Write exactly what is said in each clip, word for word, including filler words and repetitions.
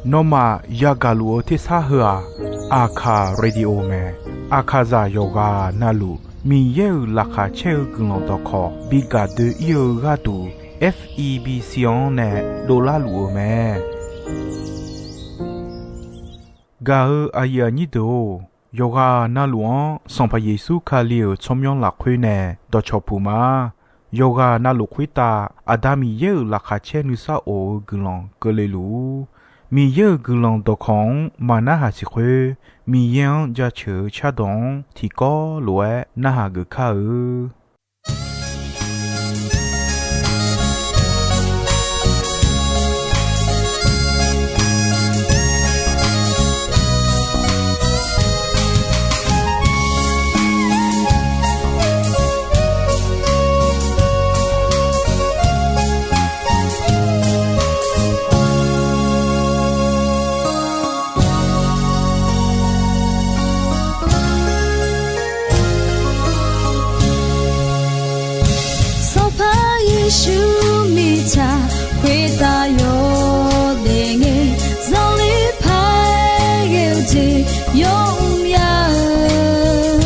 Nawmaf yagaq luf-eu tersar heu-aq, Aqkaq Radio mae. Aqkaqzaq yawqghaq navluf Miqyaer-euq laqkhaq caer-eu guiqlanq dawqkawq bi gaq doe-ir-eu gharduq, F E B C-anr nae dovlar luf-eu mae. Gaq-eu aqyuif aqnyir deuq-or, yawqghaq navluf-anr Sanqpaq Yeqsur Kali-euq tsawrmyanr lafkhoer nae dawqcawq puq ma. Yawqghaq navluf khoertav Aqda Miqyaer-euq laqkhaq caer nuisar of-eu guiqlanq keuvle luf-ur. Miqyaer-euq guiqlanq dawqkawq-anr maqnarhaq siq khoer, Miqyaer-anr jaceuq-eu cardawq-anr tiqkawv lof-aer narhaq geuf kar-eu. Sanqpaq Yeqsur mirtsaq khoertav yawdaef ngae, zanqler paq-aer ghae-eu jeq yawmr ya-eu,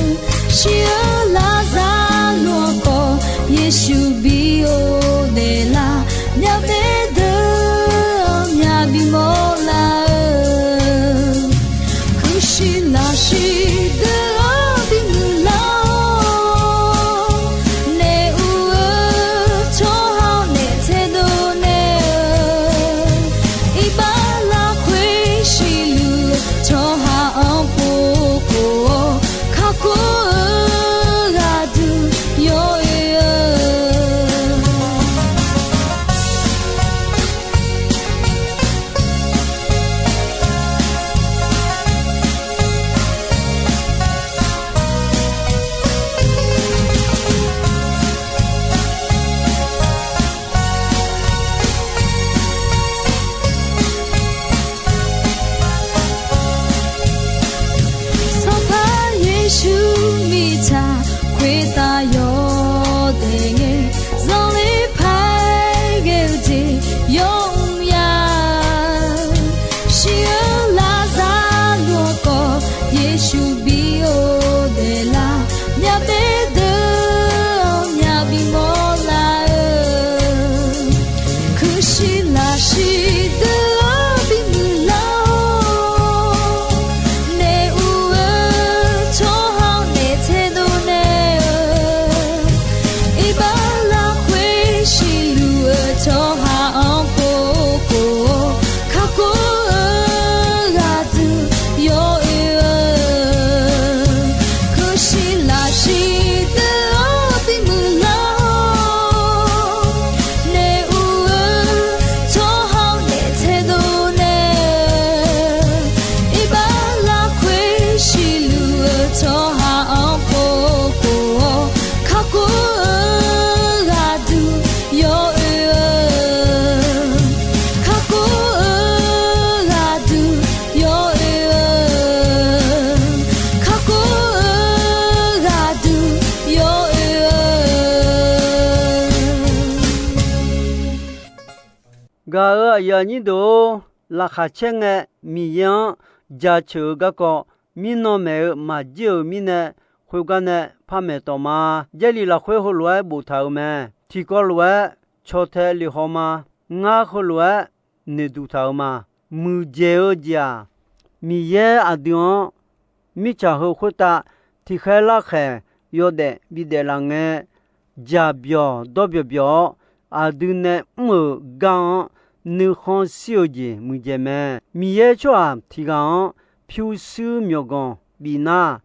shir-eu Laqzaqloq-anr khawf Yeqsur bi ghofdaef lar, myavbaef deuq-anr myaq bimawr lar-eu, kuirshiq lafshiq deuq-anr bimuiq lar-awr, naef ur-eu tsawrhaq-anr naef taedov naeq-eu, iqbax lafkhoer siqluf-eu tsawrhaq-anr pov khof-awr, kakhof-eu ghaq duq yawoe-eu. Sanqpaq Yeqsur mirtsaq khoertav yawdaef ngae, zanqler paq-aer ghae-eu jeq yawmr ya-eu, shir-eu Laqzaqloq-anr khawf Yeqsur bi ghofdaef lar, myavbaef deuq-anr myaq bimawr lar-eu, kuirshiq lafshiq deuq-anr bimuiq lar-awr, naef ur-eu tsawrhaq-anr naef taedov naeq-eu, iqbax lafkhoer siqluf-eu tsawrhaq-anr pov khof-awr, kakhof-eu ghaq duq yawoe-eu, kuirshiq lafshiq deuq-anr bimuiq lar-awr, naef ur-eu tsawrhaq-anr naef taedov naeq-eu, iqbax lafkhoer siqluf-eu tsawrhaq-anr pov khof-awr, kakhof-eu ghaq duq yawoe-eu, kakhof-eu ghaq duq yawoe-eu, kakhof-eu ghaq duq yawoe-eu. Gaq-eu aqyuif aqnyir deuq-or, laqkhaq caer ngae Miqyaer-anr jaceuq-eu garkawv mirnan maeq-eu maqjir-euq mirnae, khoergar nae par maeq tawq ma. Jarlif lafkhoer heulof-aer boftaq-euq mae. Tiqkawv lof-aer caw tae lef haw ma. Ngar heulof-aer noeqduq taq-euq ma. Muiqdzaeq-eu jeq-aq, Miqyaer aqdui-anr mirtsaq heu khoertav tiqkhaer larkhaeq yawdaef bidaef laf ngae, jaqbyawq dawrbyawq byawq-awr, aqdui nae mr-euq gar-anr nuikhanr shir-eu jeq muiqdzaeq mae. Miqyaer tsawrhaq tiq ghaq-anr pyurshuir myawqganq bifnar,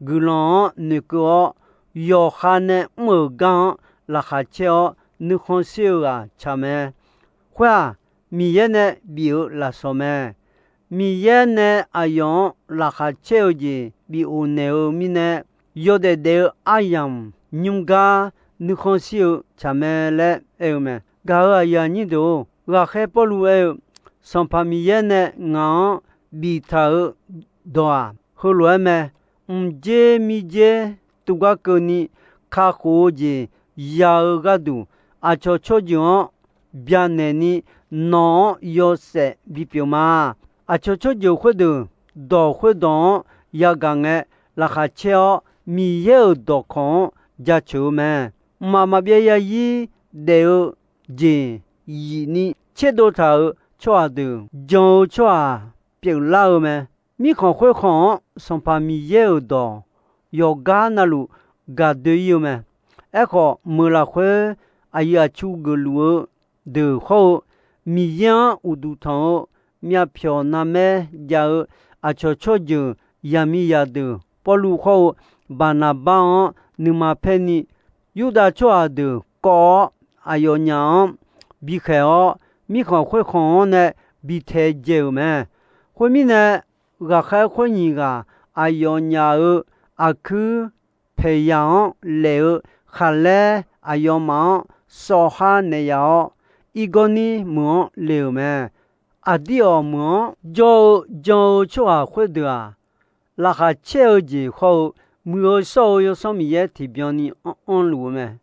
guiqlanq-anr noeqkeuv-awr, yawqha nae mr-euq gar-anr laqkhaq caer-awr nuikhanr shir-eu ghaq tsaq mae. Khoer-aq, Miqyaer nae bif-euq lafsawq mae. Miqyaer nae aqyawf-anr laqkhaq caer-eu jeq bif of naeq-eu mirnae, yawdaef daef-eu aryamq nymr gar nuikhanr shir-eu tsaq mae laer aer-eu mae. Gaq-euq aqyuif aqnyir deuq-or, ghaqkhaer Pawrluv aer-eu, Sanqpaq Miqyaer nae ngaq-anr biftaq-eu dawq-aq, heulof-aer mae. Mqdzer mirdzer tuvgar keuvni kakhof-eu jeq ya-eu gharduq, aqcawq tsawrjeuq-anr byanaeq ni nawq-anr yawshaef bipyeuf ma. Aqcawq tsawrjeuq khoerdeuq dawq khoerdawq-anr yagaq ngae, laqkhaq caer-awr Miqyaer-euq dawqkawq-anr jaceuq-eu mae. Mqmaq maqbyav zarzir daef-eu jeq yif ni tserdov taq-euq tsawrhaq deuq jan-eu tsawrhaq pyeuflar-eu mae. Mirkhanq khoerkhanq-anr Sanqpaq Miqyaer-euq dawq yawqgar navluf gaqdoe-ir-eu mae. Aerkhawf, meuq lafkhoer aqyuif aqtsu geufluf-eu deuq hawr-eu, Miqyaer-anr uqduq tanq-eu myavpyawq narmaer jav-eu aqcawq tsawrjeuq yaqmiqzaq deuq, Pawrluv hawr-eu Baqnaqbar-anr nuima paer ni, Yurdav tsawrhaq deuq kawv-awr aqyawfnyaf-anr bikhaeq-awr, mirkhanq khoerkhanq-anr nae bi taedzae-euq mae. Khoermirnae, ghaqkhaer khoer nyiq ghaq aqyawfnyaf-euq aqkuir paeqyaq-anr laef-eu khaqlaer aqyawfmaf-anr sawvhar naeqyaf-awr, irgawrnir meuq-anr le-euq mae. Aqdir awq meuq-anr jawr-eu jan-eu tsawrhaq khoerdeuq-aq, laqkhaq caer-eu jeq hawr-eu, muiq-eu shawr-eu Yawr Sanr Miqyaer tiqbyan ni anr anrluf-eu mae.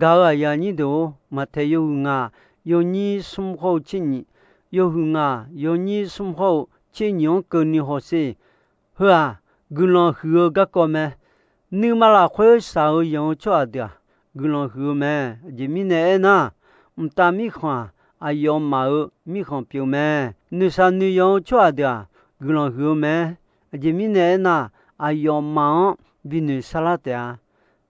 Gaq-euq aqyuif aqnyir deuq-or, Maqtaeq yawhuiq ngaq yawnyir smr hawr-eu tser nyiq, yawhuiq ngaq yawnyir smr hawr-eu tser nyiq-anr keuvni hawsher. Heu-aq, guiqlanq huiq-eu garkawv mae. Nuima lafkhoer shaq-eu yanq-eu tsawrhaq deuq-aq, guiqlanq huiq-eu mae. Aqjeq mirnae aernar, mqtav mirkhanq-aq, aqyawfmaf-euq mirkhanq pyeuf mae. Noeqshaq noeqyanq-eu tsawrhaq deuq-aq, guiqlanq huiq-eu mae. Aqjeq mirnae aernar, aqyawfmaf-anr binoeq sharlar taef-a.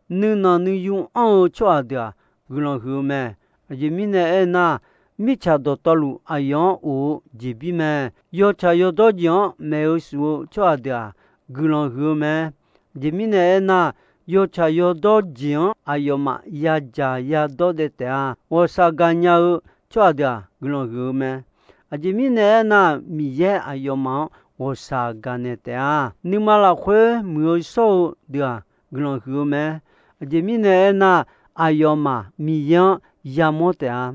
Nuinanq nuiyu anr-eu tsawrhaq deuq-aq, guiqlanq huiq-eu mae. Aqjeq mirnae aernar, mirtsaq dawqtawvluf aqyawf-anr of-eu jeqbir mae. Yawtsaq yawdawr jeq-anr maeq-eu shuf-eu tsawrhaq deuq-aq, guiqlanq huiq-eu mae. Aqjeq mirnae aernar, yawtsaq yawdawr jeq-anr aqyawfmaf yadzaq yadawr daev taef-a. Ghawqshaq gaq nya-eu tsawrhaq deuq-aq, guiqlanq huiq-eu mae. Aqjeq mirnae aernar, Miqyaer aqyawfmaf-anr ghawqshaq gaqnaeq taef-a. Nuima lafkhoer muiq-eu shawr-eu deuq-aq, guiqlanq huiq-eu mae. Aqjeq mirnae aernar, aqyawfmaf Miqyaer-anr yamawr taef-a.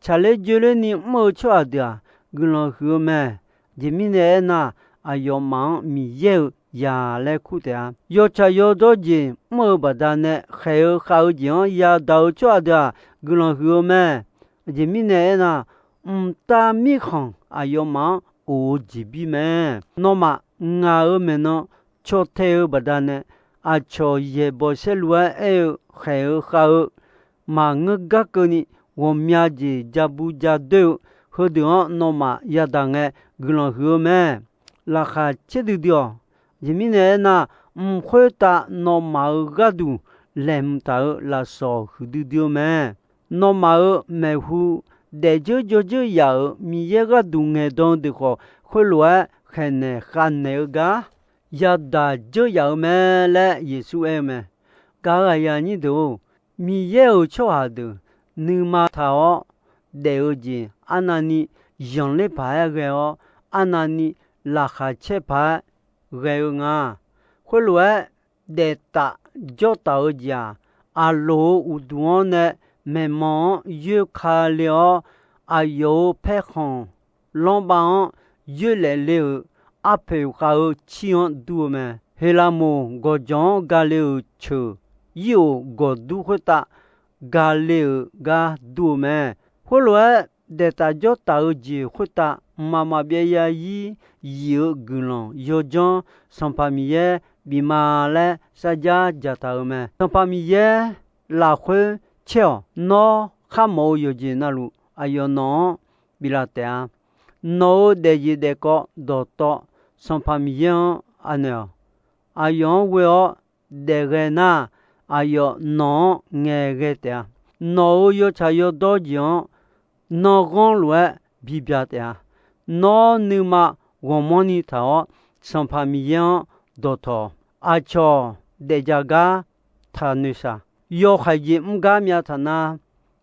Tsaqler joerler ni mr-eu tsawrhaq deuq-aq, guiqlanq huiq-eu mae. Aqjeq mirnae aernar, aqyawfmaf-anr Miqyaer-euq zaq laer kur taef-a. Yawtsaq yawdawr jeq mr-eu baqdanae khaeq-eu khav-eu jeq-anr yadaq-eu tsawrhaq deuq-aq, guiqlanq huiq-eu mae. Aqjeq mirnae aernar, mqtav mirkhanq aqyawfmaf-anr of-eu jeqbir mae. Nawmaf ngaq-euq maeqnan caw tae-eu baqdanae, aqcawq yaeqbawq saerlu-aer aer-eu khaeq-eu khav-eu maqngeur gar keuvni, ghawqmya jeq ja bu ja doer-eu heudeuq-anr nawmaf yadaq ngae, guiqlanq huiq-eu mae. Laqkhaq caer duidui-awq. Aqjeq mirnae aernar, mq khoertav nawmaf-euq gharduq laeqhmq taq-euq lafsawq huiqdui dui-eu mae. Nawmaf-euq maeqhu daefdzeur jawrdzeur yaf-euq Miqyaer gharduq ngaeqdan-eu deuq khawf, khoerlof-aer khaeqnaeq khavnaeq-eu gar yadaq dzeur yaf-eu mae laer Yeqsur aer-eu mae. Gaq-euq aqyuif aqnyir deuq-or, Miqyaer-euq tsawrhaq deuq nuima taq-awr daef-eu jeq arnavni zanqler paq-aer ghae-awr, arnavni laqkhaq caer paq-aer ghae-eu nga. Khoerlof-aer daeftaf jawrtaf-eu jeq-aq, aqloq-euq uqduq-anr nae maeqmanq-anr yoer ka le-awr, aqyawf-euq paerkhanq lanrbav-anr yoerlaef le-euq arpoeq khav-eu cir-anr dur-eu mae. Heqlaqmoq gawqjawq-anr ga le-euq ceuq, ir-oq gawqdur khoertav ga le-euq gar dur-eu mae. Khoerlof-aer, daeftaf jawrtaf-eu jeq khoertav mqmaq maqbyav zarzir zif-eu guiqlanq yawdzanr Sanqpaq Miqyaer bif ma laer sarjax dzaqtaq-euq mae. Sanqpaq Miqyaer lafkhoer caer-awq. Nawr kharmawf-eu yawqjeq navluf aqyawf nawq-anr biflaf taef-a. Nawq-euq daefjeq daefkawv dawqtawv Sanqpaq Miqyaer-anr anaeq-awq. Aqyawf-anr ghoe-awr daefghae nar, aqyawf nawq-anr ngaeqghae taef-a. Nawq-euq yawtsaq yawdawr jeq-anr nanrghanr lof-aer bibyaq taef-a. Nawr nuima ghawqmanrni taq-awr, Sanqpaq Miqyaer-anr dawqtawq-awq. Aqcawq daefdzaq gar taqnoeq shaq. Yawhaiq jeq mr gar myav taq nar,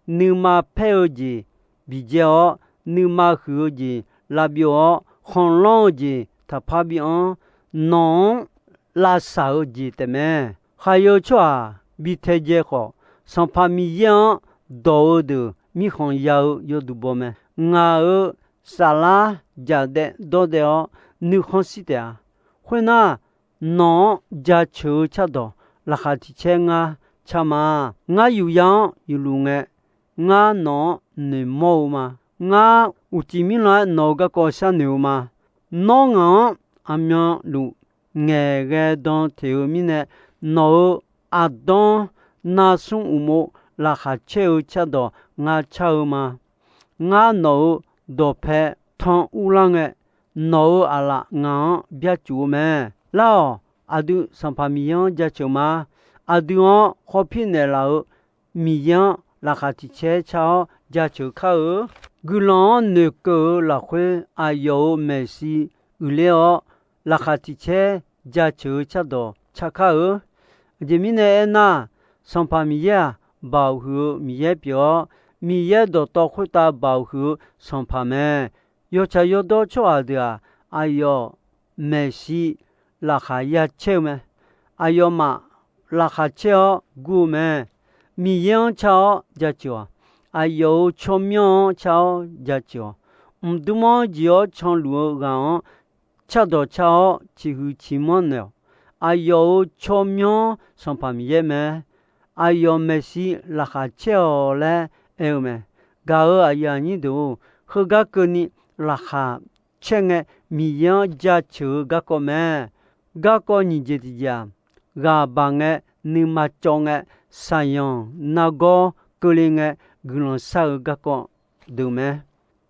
nuima paer-eu jeq biqdzae-awr, nuima huiq-eu jeq lavbyov-awr, khanqlanr-eu jeq taqpar bianr. Nawq-anr lavsaq-eu jeq taefmae. Khaqyaw-eu tsawrhaq bi taedzae khawf, Sanqpaq Miqyaer-anr dawq-eu deuq mirkhanq ya-eu yawduq baw mae. Ngaq-euq saflar jaqdaev dawrdaev-awr nuikhanr shir taef-a. Khoernar, nawq-anr jaceuq-eu cardawq laqkhaq tiq caer ngar car ma. Ngar yufya-anr yufluf ngae, ngar nawq-anr noeqmawr-eu ma. Ngar uqcif mirlanr-aer nawq-euq garkawv sharnoeq-eu ma. Nawr ngaq-anr aqmyanluf ngaeqghae dan teq-eu mirnae, nawq-euq aqdanr narsmr uqmov laqkhaq caer-eu cardawq ngar car-eu ma. Ngar nawq-euq dawqpae tan urlar ngae, nawq-euq aqlaf ngaq-anr byarcuf-eu mae. Lar-awq. Aqdui Sanqpaq Miqyaer-anr jaceuq ma. Aqdui-anr khawf pir naeqlaf-euq Miqyaer-anr laqkhaq tiq caer car-awr jaceuq kar-eu. Guiqlanq-anr noeqkeuv-eu lafkhoer aqyawf-euq maeqshi uiqler-awr, laqkhaq tiq caer jaceuq-eu cardawq car kar-eu. Aqjeq mirnae aernar, Sanqpaq Miqyaer-aq, Baoq huiq-eu Miqyaer pyeuf-awr, Miqyaer dawqtawv khoertav Baoq huiq-eu Sanqpaq mae. Yawtsaq yawdawr tsawrhaq deuq-aq, aqyawf maeqshi laqkhaq ya caer-eu mae. Aqyawfmaf laqkhaq caer-awr gur-eu mae. Miqyaer-anr car-awr jaceuq-awq. Aqyawf-euq tsawrmyanr-anr car-awr jaceuq-awq. Mqdmr-anr jeq-awr canluf-eu ghaq-anr cardawq car-awr ciqhuiq ciqmanr naeq-awq. Aqyawf-euq tsawrmyanr Sanqpaq Miqyaer mae. Aqyawf maeqshi laqkhaq caer-awq laer aer-eu mae. Gaq-euq aqyuif aqnyir deuq-or, heugar keuvni laqkhaq caer ngae Miqyaer-anr jaceuq-eu garkawv mae. Garkawv nyiq jeq tiq jeq-aq, ghaq baq ngae, nuima cawv ngae, saqyanq nargawr keuvle ngae, guiqlanq shar-eu garkawv deuq mae.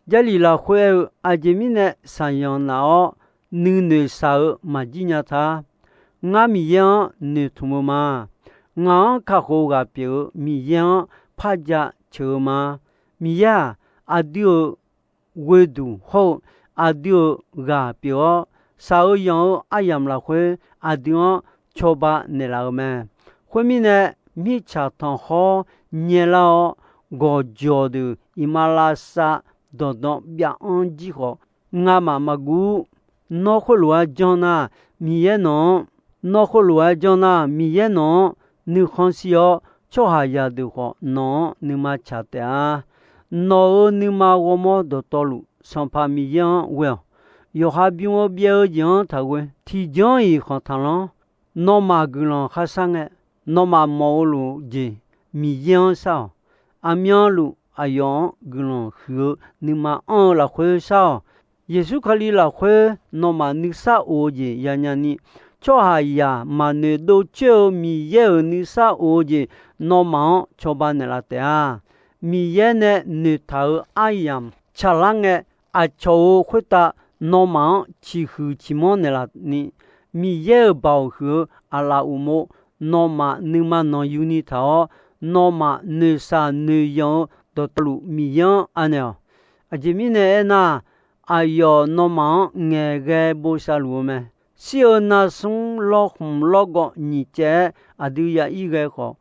Jarlif lafkhoer aer-eu, aqjeq mirnae saqyanq naf-awr nuinoeq shaq-eu maqjir nya ta. Ngar Miqyaer-anr noeqtmq-eu ma. Ngaq-anr kakhof ghaq pyeuf-eu Miqyaer-anr par jaceuq-eu ma. Miqyaer-aq, aqdui-euq ghoeduq hawr-eu aqdui-euq ghaq pyeuf-awr, shaq-eu yanq-eu aryamq lafkhoer aqdui-anr cawba naeqlaf-eu mae. Khoermirnae, mirtsaq tanqkhawr nyaelar-awr, gawqjawq deuq iqmalavshav dawqdan byav-anr jir khawf, ngamaf maqguv. Nawr khoerlof-aer janr nar, Miqyaer nawq-anr, nawr khoerlof-aer janr nar, Miqyaer nawq-anr nuikhanr shir-awr, tsawrhaqzaq deuq khawf nawq-anr nuima tsaq taef-a. Nawq-euq nuima ghawrmawr dawqtawvluf, Sanqpaq Miqyaer-anr ghoe-awq. Yawqha bym-eu byaev-eu jeq-anr taqghoe. Tiqjanr-iq khanq taqlanr. Nawmaf guiqlanq kharshar ngae, nawmaf mawf-eu luf jeq Miqyaer-anr shar-awq. Aqmyanluf aqyawf-anr guiqlanq huiq-eu nuima anr-eu lafkhoer shar-awq. Yeqsur Kali lafkhoer nawmaf nuisar of-eu jeq yanya ni, tsawrhaqzaq maqnoeq dov coer-eu Miqyaer-euq nuisar of-eu jeq nawmaf-anr cawba naeqlaf taef-a. Miqyaer nae noeqtaq-euq aryamq tsaqlar ngae, aqcawq-euq khoertav nawmaf-anr ciqhuiq ciqmanr naeqlaf ni, Miqyaer-euq baoq huiq-eu aqlaf uqmov nawmaf nuima nanqyuni taq-awr, nawmaf noeqshaq noeqyanq-eu dawqtawvluf Miqyaer-anr anaeq-awq. Aqjeq mirnae aernar, aqyawf nawmaf-anr ngaeqghae bosav luf-eu mae. Shir-eu narsmr lawrkhmq lawrgawv nyiq caev-aer aqdui ya ir ghae khawf,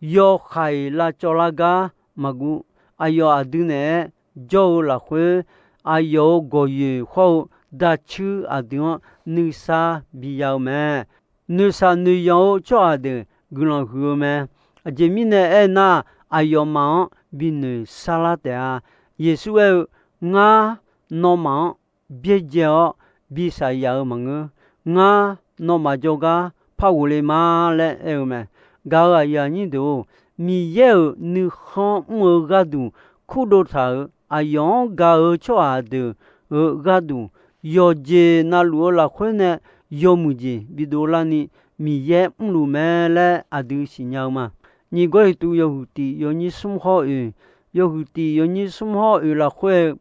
yawkhaeq lavcawv lar gar maqguv. Aqyawf aqdui naeq-aer jawr-eu lafkhoer, aqyawf-euq gawqyoeq hawr-eu daqcuir aqdui-anr nuisar biya-eu mae. Noeqshaq noeqyanq-eu tsawrhaq deuq guiqlanq huiq-eu mae. Aqjeq mirnae aernar, aqyawfmaf-anr binoeq sarlar taef-a. Yeqsur aer-eu, Ngar nawmaf-anr byaerdzae-awr bi shaqyaf-eu maqngeur. Ngar nawmaf jawrgar par ghofle ma laer aer-eu mae. Gaq-euq aqyuif aqnyir deuq-or, Miqyaer-euq nuikhanr mr-eu gharduq kurdov taq-euq, aqyawf-anr gaq-eu tsawrhaq deuq-euq gharduq, yawqjeq navluf-eu lafkhoer nae yawmuiq jeq bidov larni Miqyaer mrluf mae laer aqdui siqnya-eu ma. Nyiq Gawrliqtu yawhuiq tiq yawnyir smr hawr oeq, yawhuiq tiq yawnyir smr hawr oeq lafkhoer-eu,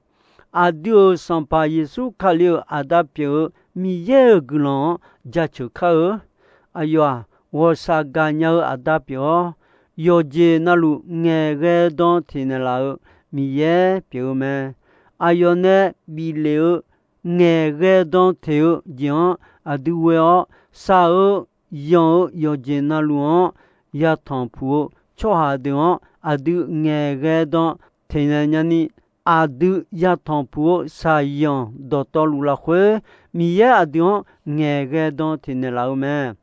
aqdui-euq Sanqpaq Yeqsur Kali-euq Aqda pyeuf-eu Miqyaer-euq guiqlanq-anr jaceuq kar-eu. Aqyawf-aq, ghawqshaq gaqnya-eu Aqda pyeuf-awr, yawqjeq navluf ngaeqghae dan teq naeqlaf-eu Miqyaer pyeuf-eu mae. Aqyawf nae bif lef-eu ngaeqghae dan teq-eu jeq-anr aqdui ghoe-awr, shaq-eu yanq-eu yawqjeq navluf-anr yatanq puq-eu tsawrhaq deuq-anr aqdui ngaeqghae dan teq naeq nyani, aqdui yatanq puq-eu shaqyanq dawqtawvluf lafkhoer, Miqyaer aqdui-anr ngaeqghae dan teq naeqlaf-eu mae.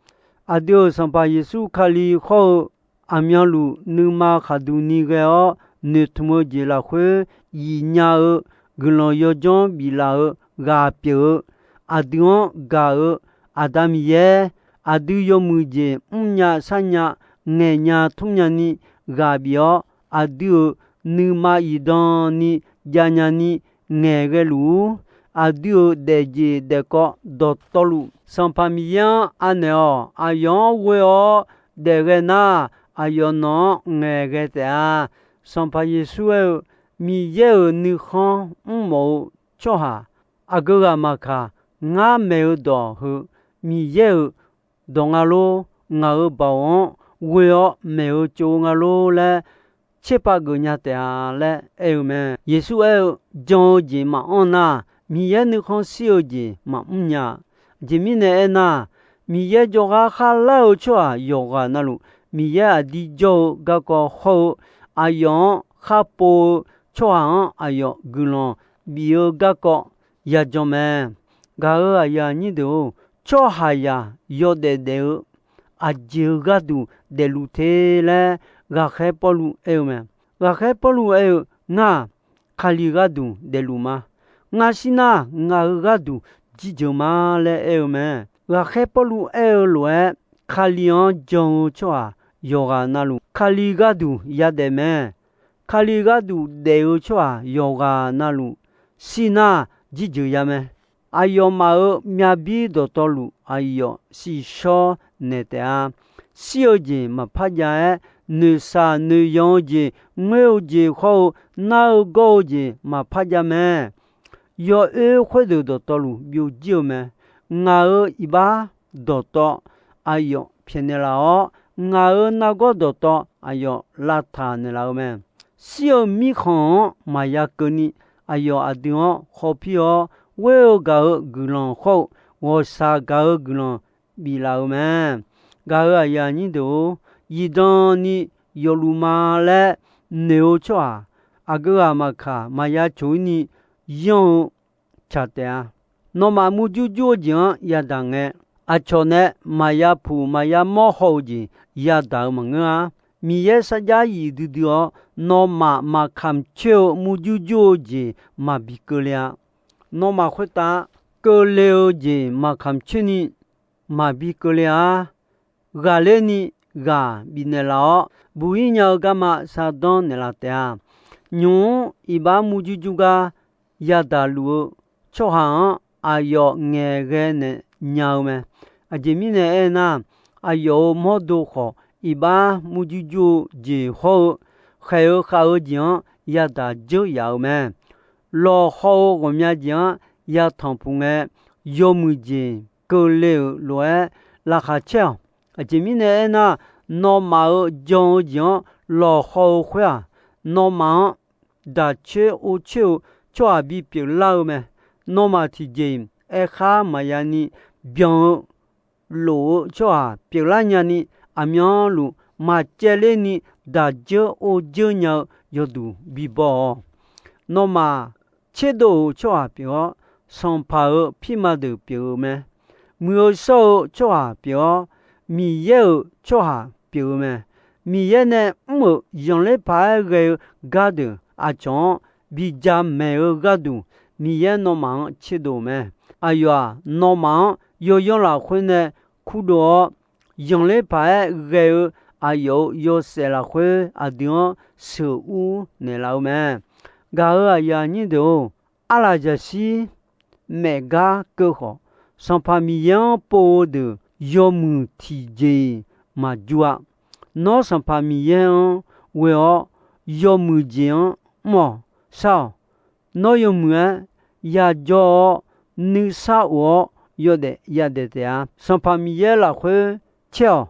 Aqdui-euq Sanqpaq Yeqsur Kali hawr-eu aqmyanluf nuima khaqduq ni ghae-awr noeqtmq-eu jeq lafkhoer, yif nya-eu guiqlanq yawdzanr biflaf-eu ghaq pyeuf-eu, aqdui-anr gaq-eu Aqda Miqyaer, aqdui yawmuiq jeq mrnya sharnya ngaeqnya tmrnya ni ghaq bif-awr, aqdui-euq nuima iqdan ni javnya ni ngaeqghae luf-ur. Aqdui-euq daefjeq daefkawv dawqtawvluf, Sanqpaq Miqyaer-anr anaeq-awq. Aqyawf-anr ghoe-awr daefghae nar, aqyawf nawq-anr ngaeqghae taef-a. Sanqpaq Yeqsur aer-eu, Miqyaer-euq nuikhanr mrmawf-eu tsawrhaq aqgeu ghaq maqkaq, ngar maeq-eu dawq heu Miqyaer-euq dawq nga lor. Ngaq-euq baoq-anr ghoe-awr maeq-eu tsov-eu nga lor laer tserpav geufnya taef-a laer aer-eu mae. Yeqsur aer-eu, jan-eu jeq maqanr nar, Miqyaer nuikhanr shir-eu jeq maqmr nya. Aqjeq mirnae aernar, Miqyaer jawrgar kharlar-eu tsawrhaq yawqghaq navluf, Miqyaer aqdir jawr-eu garkawv hawr-eu, aqyawf-anr kharpov-eu tsawrhaq-anr aqyawf guiqlanq bif-eu garkawv yajan mae. Gaq-euq aqyuif aqnyir deuq-or, tsawrhaqzaq yawdaef daef-eu aqjeq-eu gharduq daefluf te laer, ghaqkhaer Pawrluv aer-eu mae. Ghaqkhaer Pawrluv aer-eu, ngar-aq, Kali gharduq daefluf ma. Ngar shir nar, ngaq-euq gharduq jirjeuq ma laer aer-eu mae. Ghaqkhaer Pawrluv aer-eu lof-aer, Kali-anr jan-eu tsawrhaq yawqghaq navluf, Kali gharduq yadaef mae. Kali gharduq daef-eu tsawrhaq yawqghaq navluf, shir nar jirjeuq ya mae. Aqyawfmaf-euq myavbir dawqtawvluf aqyawf shiqshawr naeq taef-a. Shir-eu jeq maqpar jav-aer, noeqshaq noeqyanq-eu jeq, ngoer-eu jeq hawr-eu nar-eu gawr-eu jeq maqpar jav mae. Yawoer khoerdeuq dawqtawvluf byovjir-eu mae. Ngaq-euq iqbax dawqtawv aqyawf pyaeqnaeq laf-awr, ngaq-euq nargawr dawqtawv aqyawf lavtaq naeqlaf-eu mae. Shir-eu mirkhanq-anr maqya keuvni, aqyawf aqdui-anr khawpir-awr, ghoer-eu gaq-eu guiqlanq hawr-eu, ghawqshaq gaq-eu guiqlanq biflaf-eu mae. Gaq-euq aqyuif aqnyir deuq-or, zifdan ni yawfluf ma laer noeq-eu tsawrhaq, aqgeu ghaq maqkaq maqya coq-ir ni yanr-eu tsaq taef-a. Nawmaf murjur jur-eu jeq-anr yadaq ngae, aqcawq nae maqya puq maqya mawr haw-eu jeq yadaq-eu maqngeur-a. Miqyaer sarjax yif duidui-awr, nawmaf maqkamq coer-eu murjur jur-eu jeq maqbi keuvle-a. Nawmaf khoertav keuvle-eu jeq maqkamq coer ni maqbi keuvle-a. Ghaqler ni ghaq bifnaeq laf-awr, buq-ir nya-eu garma shardanr naeqlaf taef-a. Nymq-mr iqbax murjur jur gar yadaq luf-eu tsawrhaq-anr aqyawf ngaeqghae naeq nya-eu mae. Aqjeq mirnae aernar, aqyawf-euq mawrdo khawf iqbax murjur jur-eu jeq hawr-eu, khaeq-eu khav-eu jeq-anr yadaq dzeur yaf-eu mae. Lawqhaw-eu ghawqmya jeq-anr yatanq puq ngae, yawmuiq jeq keuvle-euq lof-aer laqkhaq caer-awq. Aqjeq mirnae aernar, nawmaf-euq jan-eu jeq-anr lawqhaw-eu khoer-aq, nawmaf-anr daq coer or coer-eu tsawrhaq bipyeuf lar-eu mae. Nawmaf tiqjeq-iq aerkhar maqya ni byan-eu lof-eu tsawrhaq pyeuflar nyani, aqmyanluf maqcaevler ni daq dzeur or dzeur nya-eu yawduq bibaw-awq. Nawmaf tserdov-euq tsawrhaq pyeuf-awr, sanqpaq-euq pirma deuq pyeuf-eu mae. Muiq-eu shawr-eu tsawrhaq pyeuf-awr, Miqyaer-euq tsawrhaq pyeuf-eu mae. Miqyaer nae mr-euq zanqler paq-aer ghae-eu gardeuq aqcawq-anr bi jamaeq-eu gharduq, Miqyaer nawmaf-anr tserdov-eu mae. Aqyawf-aq, nawmaf-anr yawyanr lafkhoer nae kurdov-awr, zanqler paq-aer ghae-eu aqyawf-euq yawshaef lafkhoer aqdui-anr sheuqur naeqlaf-eu mae. Gaq-euq aqyuif aqnyir deuq-or, arlaqjaqshir maef gar keuv khawf, Sanqpaq Miqyaer-anr pov-eu deuq yawmuiq tiqjeq-iq maqjur-a. Nawr Sanqpaq Miqyaer-anr ghoe-awr yawmuiq jeq-anr mr-awq, shar-awq. Nawr yawmuiq-aer yajawr-awr, nuisar of-awr yawdaef yadaef taef-a. Sanqpaq Miqyaer lafkhoer caer-awq.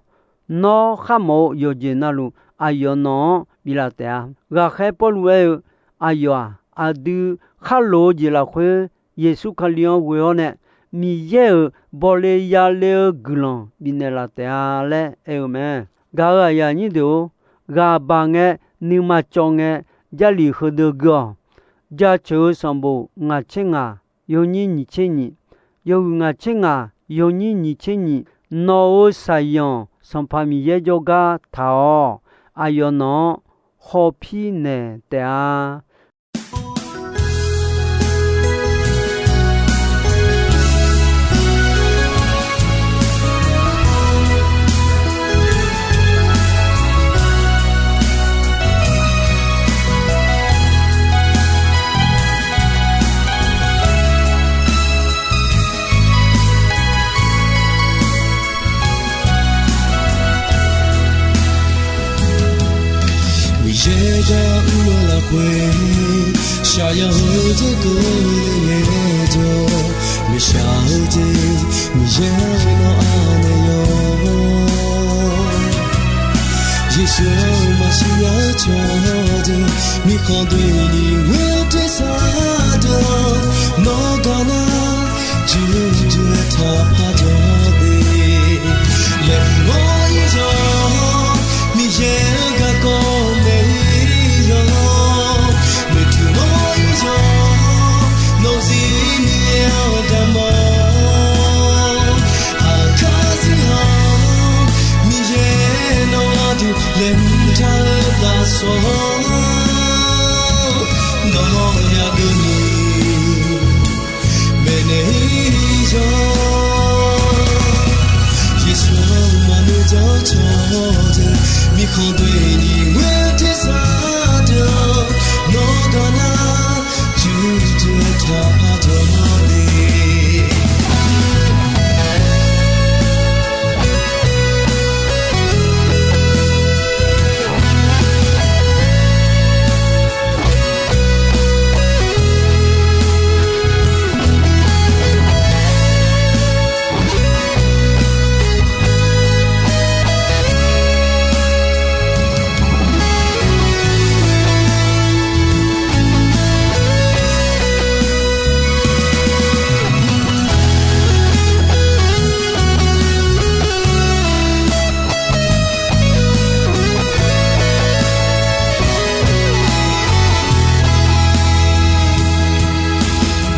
Nawr kharmawf-eu yawqjeq navluf, aqyawf nawq-anr biflaf taef-a. Ghaqkhaer Pawrluv aer-eu, aqyawf-aq, aqdui kharloq-eu jeq lafkhoer Yeqsur Kali-anr ghoe-awr nae, Miqyaer-euq bawle yale-eu guiqlanq bifnaeq laf taef-a laer aer-eu mae. Gaq-euq aqyuif aqnyir deuq-or, ghaq baq ngae, nuima cawv ngae, Jarlif heudeuq gui-awq. Jaceuq-eu sanqbof ngaq tser ngaq, yawnyir nyiq tser nyiq, yawhuiq ngaq tser ngaq, yawnyir nyiq tser nyiq, nawq-euq saqyanq Sanqpaq Miqyaer jawrgar taq-awq. Aqyawf nawq-anr hawpir naeq taef-a. Miqyaer-anr mr-eu lafkhoer shaqyaq-eu jeq keuvle ngaejawr, maeqshaq-eu jeq Miqyaer-anr nawr anaeq yawq. Yeqsur-anr maqsiq nya-eu cawqdeuq, mirkhanq doeni ghoer-eu tersar deuq-anr, nawr gaq nar, juqjuq-aer taq paq jawr de. Laeqhmq-awr ir yawq, Miqyaer-euq garkawv maeq-ir yawq. Noeqtmq-awr ir yawq, nawq-euq zir Miqyaer-anr damq-awr. Aqkar zir haq-anr, Miqyaer nawq-anr duq laeqhmq tar-eu lafsawq-anr, nawq-anr yageuq ni maeqnaeq-ir yawq. Yeqsur-anr maqnoeq dzaq-eu cawqdeuq, mirkhanq doeni ghoer-eu tersar deuq-anr, nawr gaq nar, juqjuq-aer taq paq jawr de.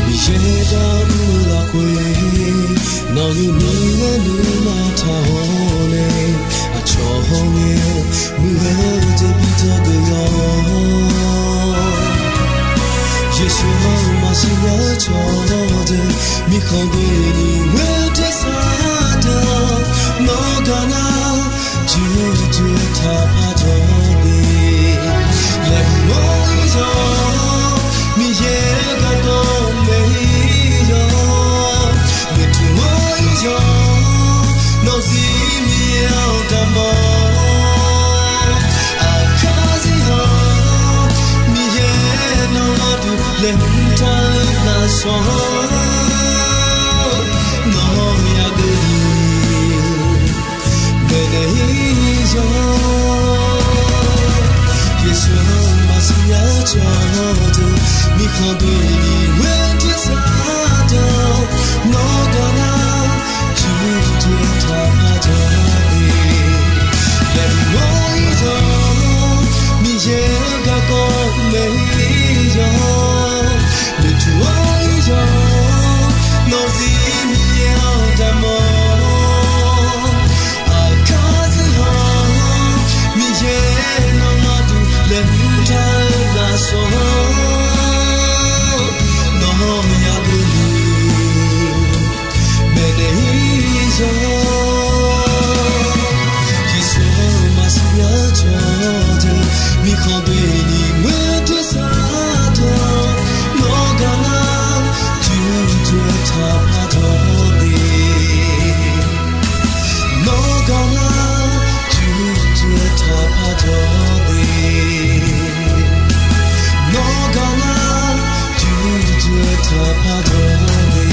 Miqyaer-anr mr-eu lafkhoer, nawq-euq nuima nuima taq-awr nae, aqcawq hawr ngae muiq-eu jeq bi dzawgeuf yawq. Yeqsur-anr maqsiq nya-eu cawqdeuq, mirkhanq doeni ghoer-eu tersar deuq-anr, nawr gaq nar, juqjuq-aer taq paq jawr de. Laeqhmq-awr ir yawq, Miqyaer-euq garkawv maeq-ir yawq. Noeqtmq-awr ir yawq, nawq-euq zir Miqyaer-anr damq-awr. Aqkar zir haq-anr, Miqyaer nawq-anr duq laeqhmq tar-eu lafsawq-anr, nawq-anr yageuq ni maeqnaeq-ir yawq. Yeqsur-anr maqsiq nya-eu cawqdeuq, mirkhanq doeni ghoer-eu tersar deuq-anr, nawr gaq nar, juqjuq-aer taq paq jawr de. Laeqhmq-awr ir yawq, Miqyaer-euq garkawv maeq-ir yawq. Noeqtmq-awr ir yawq, nawq-euq zir Miqyaer-anr damq-awr. Aqkar zir haq-anr, Miqyaer nawq-anr duq laeqhmq tar-eu lafsawq-anr, nawq-anr yageuq ni maeqnaeq-ir yawq. Yeqsur-anr maqsiq nya-eu cawqdeuq, mirkhanq doeni ghoer-eu tersar deuq-anr, nawr gaq nar, juqjuq-aer taq paq jawr de. Nawr gaq nar, juqjuq-aer taq paq jawr de. Nawr gaq nar, juqjuq-aer taq paq jawr de.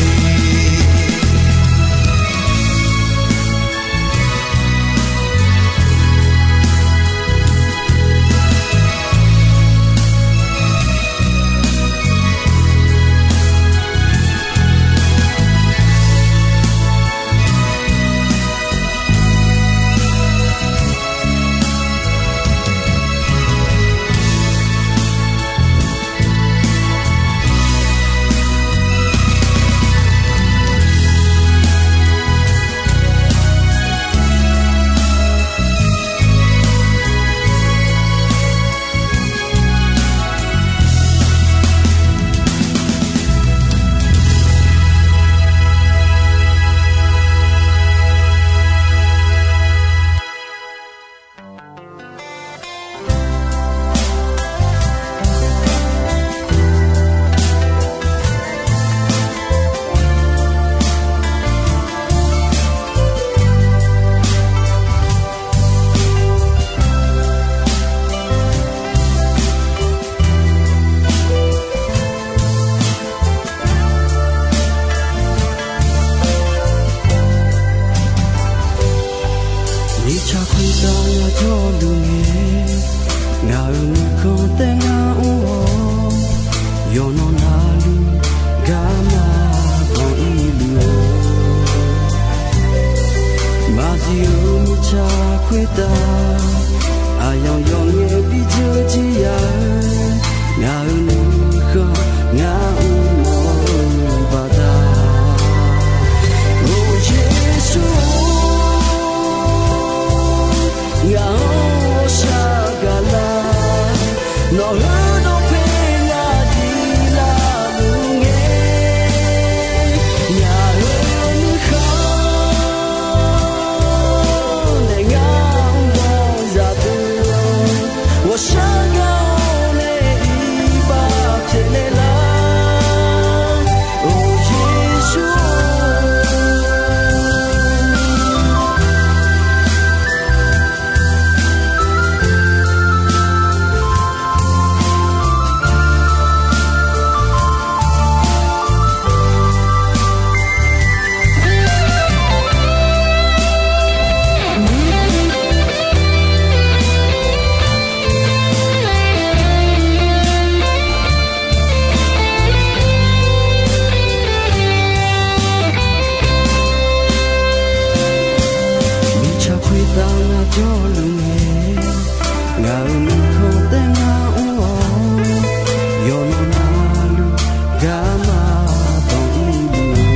khoertav, aqyawf yawf ngae bi dzeur jir ya-eu, ngaq-euq nuikhanr ngar mr mawf-eu baqdanae, or Yeqsur-or, ngaq-anr ghawqshaq gaq lar, nawq heu dawqpae ngaq diq laf luf ngae, ngaq-euq nuikhanr nae ngar mr bawq zaqdeuq-awr, ghawqshaq gaq-awr nae iqbax pyaeqnaeq lar, or Yeqsur-or. Mirtsaq khoertav ngar jawrluf ngae, ngaq-euq nuikhanr taef ngar mr-awr, yawqnan navluf garma banq ir luf-eu,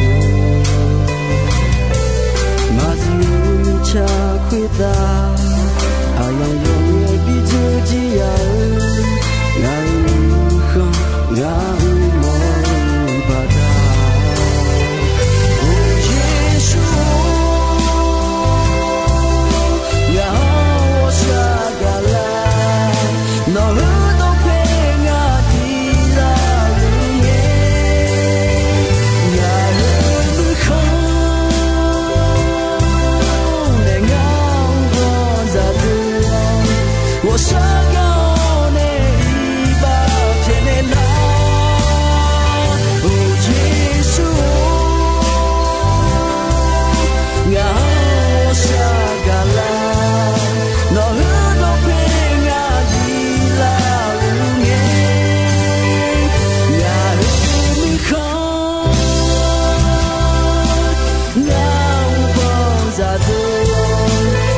maqzif-eu mirtsaq khoertav, aqyawf yawf ngae bi dzeur jir ya-eu, ngaq-euq nuikhanr ngar mr mawf-eu baqdanae, or Yeqsur-or, ngaq-anr ghawqshaq gaq lar, nawq heu dawqpae ngaq diq laf luf ngae, ngaq-euq nuikhanr nae ngar mr bawq zaqdeuq-awr, ghawqshaq gaq-awr nae iqbax pyaeqnaeq lar, or Yeqsur-or. Ngaq-anr ghawqshaq gaq lar, nawq heu dawqpae ngaq diq laf luf ngae, ngaq-euq nuikhanr ngar mr bawq zaqdeuq-awr,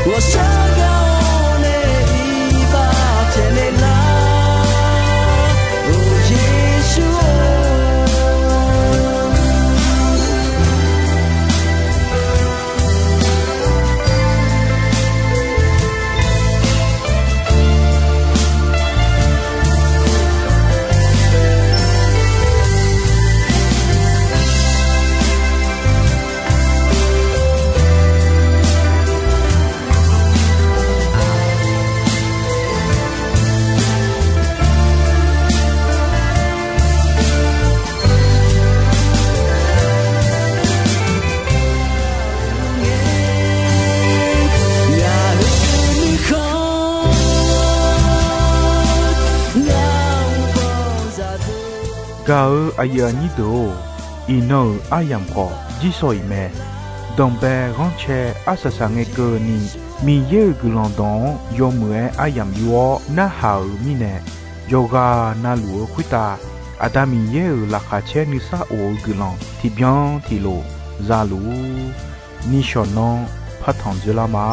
ghawqshaq gaq-awr nae iqbax pyaeqnaeq lar, or Yeqsur-or. Gaq-eu aqyuif aqnyir deuq-or, iqnan-euq aryamq khawf jirsawq iq mae. Danqbae ghanrcae arsaq saq ngae keuvni, Miqyaer-euq guiqlanq dawq-anr yawmuiq-aer aryamq yur-awr narhaq-euq mirnae, yawqghaq na luf-eu khoertav Aqda Miqyaer-euq laqkhaq caer nuisar of-eu guiqlanq tiqbyan tiqlof za luf-ur. Nishawq nanr partanq dzoerlar ma.